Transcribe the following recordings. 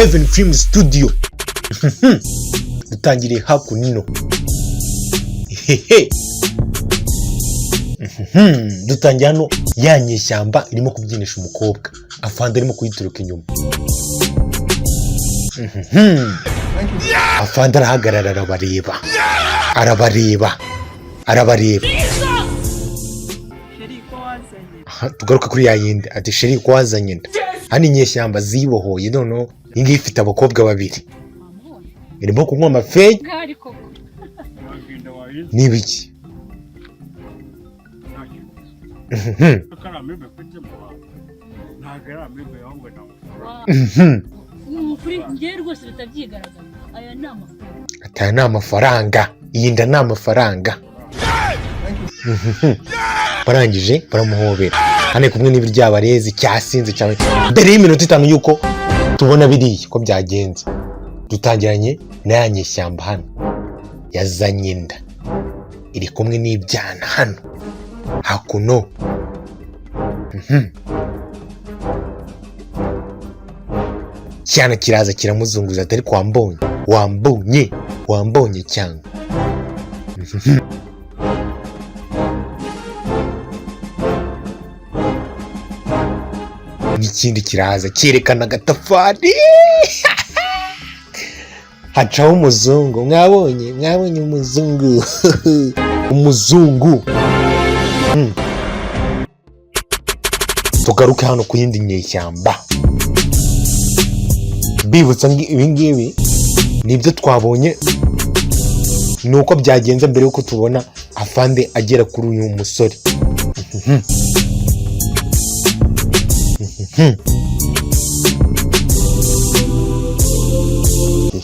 Heaven Film Studio. Dutangiriye hakuno hehe. Dutangiye hano, ya nyeshyamba irimo kubyinisha umukobwa, afande arimo kuyituruka inyuma. Afande arahagarara, arabareba, arabareba, arabareba. Chéri, ko wazanye? Aha, tugaruka kuri ya yindi, ati: "Chéri, ko wazanye inda?" Hano inyeshyamba zibohoye, noneho iyi ngiyi ifite abakobwa babiri, irimo kunywa amafeyi. Bwari koko. Wagenda wayize. N'ibiki? Ntacyo. Ko ari amibe mfite mu bantu, ntabwo ari amibe, ahubwo ni amafaranga. Ni ukuri, njyewe rwose bitabyigaragaza, aya ni amafaranga. Ati: "Aya ni amafaranga, iyi nda ni amafaranga." Barangije baramuhobera hano, ari kumwe n'ibiryabarezi cyasinze cyane. Mbere y'iminota 5 y'uko tubona biriya ko byagenze, dutangiranye na ya nyeshyamba hano yazanye inda, iri kumwe n'ibyana hano hakuno. Cyana kiraza kiramuzunguza, ati: "Ariko wambonye, wambonye, wambonye cyangwa?" N'ikindi kiraza cyerekana agatafari, hacaho umuzungu. Mwabonye, mwabonye umuzungu, umuzungu. Tugaruke hano ku yindi nyeshyamba. Bibutsa ibi ngibi ni ibyo twabonye, ni uko byagenze mbere y'uko tubona afande agera kuri uyu musore.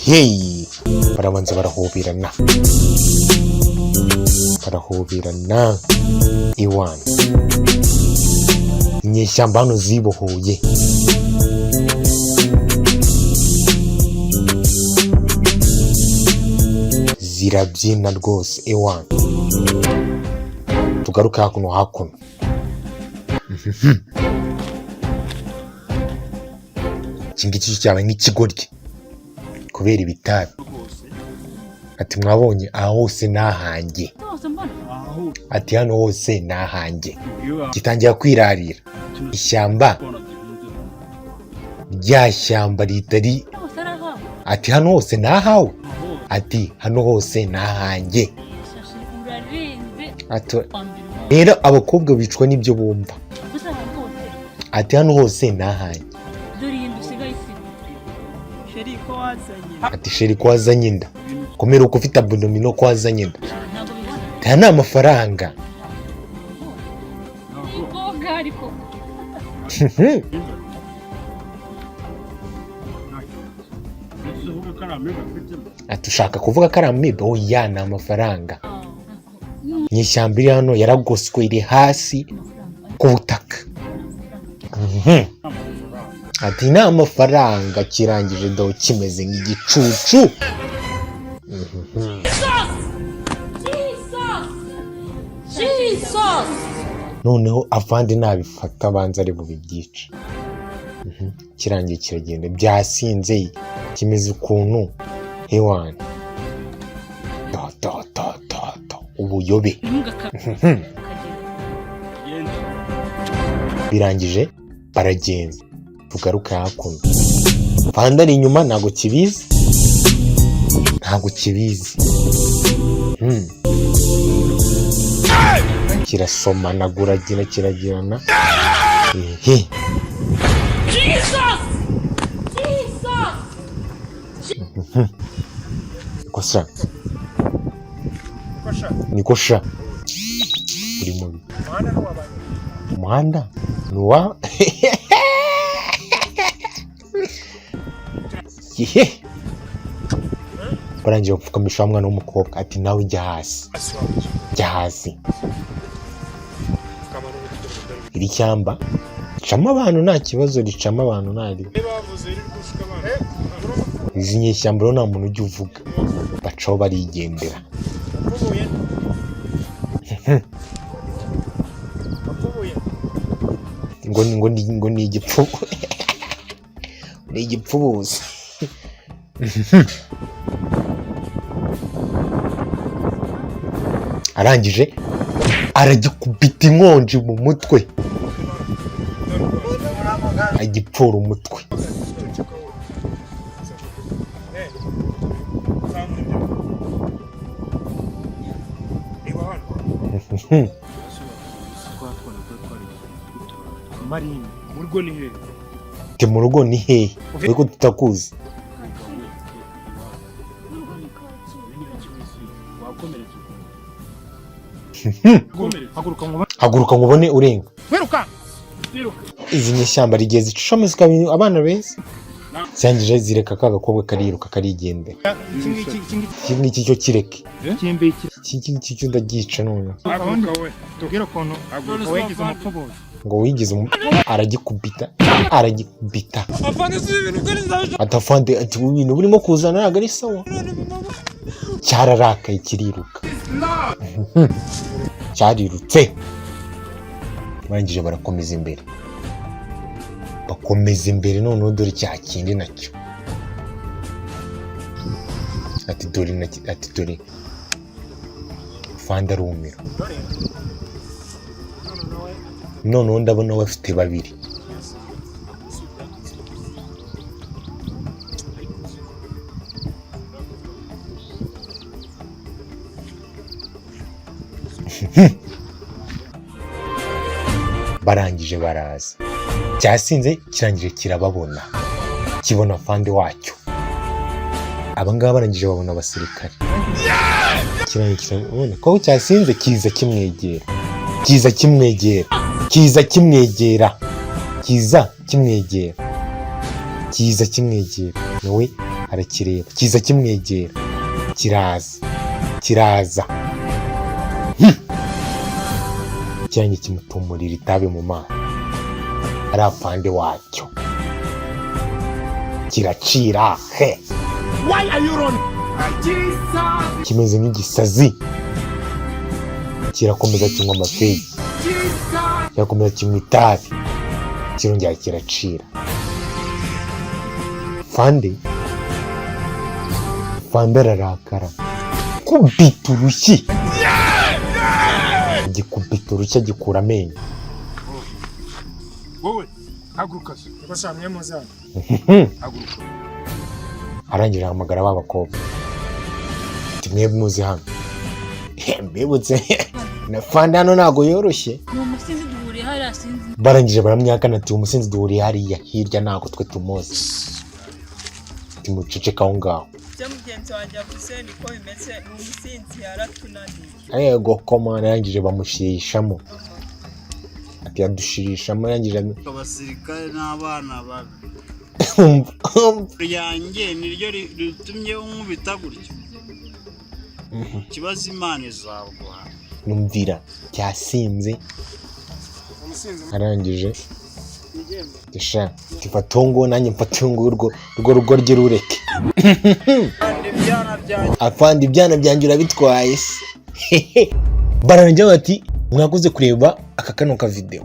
Hey, barabanza barahoberana, barahoberana iwana. Inyeshyamba hano zibohoye, zirabyina rwose iwana. Tugaruke hakuno, hakuno. Iki ngiki cyabaye nk'ikigoryi kubera ibitabi. Ati: "Mwabonye, aha hose ni ahanjye." Hose mbona. Aho. Ati: "Hano hose ni ahanjye." Iyo. Gitangira kwirarira ishyamba, rya shyamba ritari. Hose ari ahawe. Ati: "Hano hose ni ahawe." Ati: "Hano hose ni ahanjye." Shashi, urarenze. Ati Wa mbere wawe. Rero abakobwa bicwa n'ibyo bumva. Gusa ahantu hose. Ati: "Hano hose ni ahanjye." Dore iyi nzu usigaye ifite. Chéri, ko wazanye? Ati: "Chéri, ko wazanye inda? Komera uko ufite abdominaux, ko wazanye inda?" Ntabwo bibona. Aya ni amafaranga. Ni ariko. Uvuga ko ari amibe mfitemo? Ati: "Ushaka kuvuga ko ari amibe?" Oya, ni amafaranga. Inyeshyamba iri hano yaragoswe, iri hasi ku butaka. Ati: "Ni amafaranga." Kirangije do kimeze nk'igicucu. Jesus! Noneho avandi nabifata, abanza ari bubibyice. Kirangiye kiragenda, byasinze, kimeze ukuntu hewana, do do do do do, ubuyobe. Ntugakagenda. Birangije baragenda. Tugaruke hakuno, panda ari inyuma, ntabwo kibizi, ntabwo kibizi. Kirasomanaguragira, kiragirana ehe. Jesus! Jesus! Niko sha, niko sha, uri mubi. Umuhanda ni uwa yehe. Barangije gupfukamisha wa mwana w'umukobwa, ati: "Nawe jya hasi, jya hasi." Iri shyamba ricamo abantu nta kibazo, ricamo abantu nta ribi. Izi nyeshyamba rero nta muntu ujya uvuga, bacaho barigendera. Ngo ni igipfubu, ni igipfubuzi. Arangije aragikubita inkonji mu mutwe, agipfura umutwe. Marine mu rugo ni hehe? Ati mu rugo ni hehe? Ariko tutakuzi. Urugo ni Kacyiru. Wakomeretse. Haguruka ngo Haguruka ngo ubone urenga. Wiruka, wiruka. Izi nyeshyamba rigiye zicishamo zikaba abana beza, zirangije zireka ka gakobwa kariruka karigendera. Iki ngiki, iki ngiki. Iki ngiki cyo kireke. Kimbiki. Iki ngiki cyo ndagica noneho. Haguruka we, tubwire ukuntu wigize umupfubuzi. Ngo wigize aragikubita, aragikubita. Atafande ati ubu bintu burimo kuzana ntabwo ari sawa. Cyararakaye kiriruka, cyarirutse. Barangije barakomeza imbere, bakomeza imbere. Noneho dore cya kindi nacyo, ati dore ati dore fande arumira. Noneho ndabona bafite babiri. Barangije baraza, cyasinze kirangije kirababona, kibona fande wacyo. Abangaba barangije babona abasirikare, kirangije kirababona ko cyasinze, kiza kimwegera, kiza kimwegera, kiza kimwegera, kiza kimwegera, kiza kimwegera, nawe arakireba, kiza kimwegera, kiraza, kiraza. Kirangije kimutumurira itabi mu maso, ari afande wacyo, kiracira he, kimeze nk'igisazi, kirakomeza kinywa amafegi, kirakomeza kinywa itabi, kirongera kiracira. Fande, fande ararakara, kubita urushyi, gikubita urushyi agikura amenyo. Wowe haguruka se. Rwose hamwe muzana. Haguruka. Arangije ahamagara ba bakobwa ati mwebwe muzi hano, mbibutse na fande hano ntabwo yoroshye. Ni umusinzi, duhuriye hariya, sinzi. Barangije baramwihakana ati umusinzi duhuriye hariya hirya, ntabwo twe tumuzi. Timuceceka aho ngaho. Ibyo mugenzi wanjye avuze niko bimeze, ni umusinzi, yaratunaniye. Yego komana. Arangije bamushirishamo, ati yadushirishamo, arangije Abasirikare n'abana babi ryanjye niryo ritumye unkubita gutyo. Ikibazo Imana izaguha. Numvira cyasinze. Arangije sha tifata uwo nguwo, nanjye mfata uyu nguyu, urwo rugo rye rureke. Ibyana byanjye. Afande, ibyana byanjye urabitwaye se? Barangira bati mwakoze kureba aka kano ka video.